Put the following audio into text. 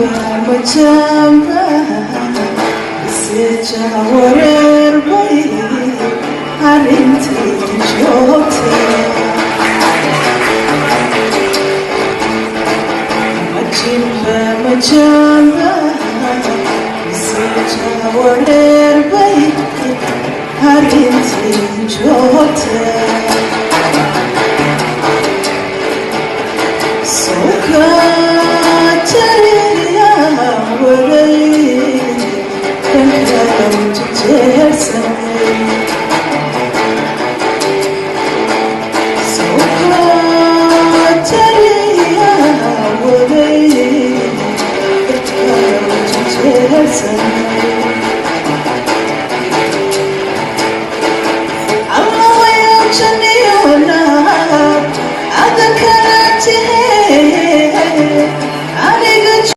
Majinba majamba mise wareer bay arrintii joogta. Majinba majamba mise wareer bay arrintii joogta. Soka jariya waray dhanka jeersanay. Soka jariya waray dhanka jeersanay.